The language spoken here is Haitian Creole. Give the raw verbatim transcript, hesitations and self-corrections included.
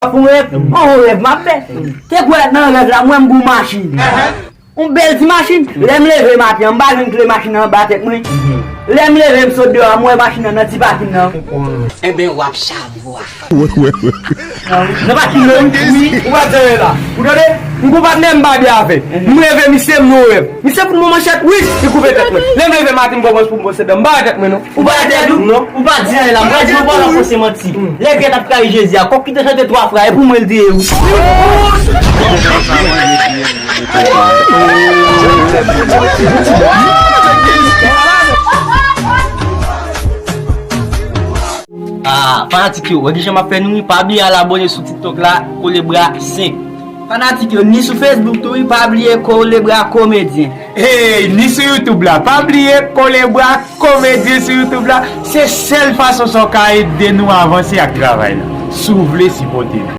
Pou rèv, yon rèv m ap fè. Te kwè nan rèv la, m wè m gen yon machin. Yon bèl ti machin. Lè m leve maten an, m pa jwenn kle machin nan anba tèt mwen. Lè m leve, m sot deyò a, m wè machin nan nan ti pakin nan. Enben, w ap chavwa. Nan pakin nan, wi. Ou pa t jan la. Ou tande? M gon patnè m pa byen avè. M leve, misye m nan rèv. Misye fout mwen manchèt, wi, li koupe tèt mwen. Lè m leve maten, m kòmanse pou m pwose dan, m pa wè tèt mwen, non. Ou pa tèt ou? Non. Ou pa di anyen la. Mwen di ou pa nan fose manti. Lè Pyè t ap trayi Jezi a, kòk ki te chante twa fwa, e pou mwen l te ye wi. Ah, fanatik yo, wè kijan m ap fè nou wi, pa bliye al abòne sou TikTok la, Kolebra senk. Fanatik yo, ni sou Facebook tou wi, pa bliye Kolebra Komedyen. Hey, ni sou YouTube la, pa bliye Kolebra Komedyen sou YouTube la. Se sèl fason sa w ka ede nou avanse ak travay la. Si w vle sipòte nou.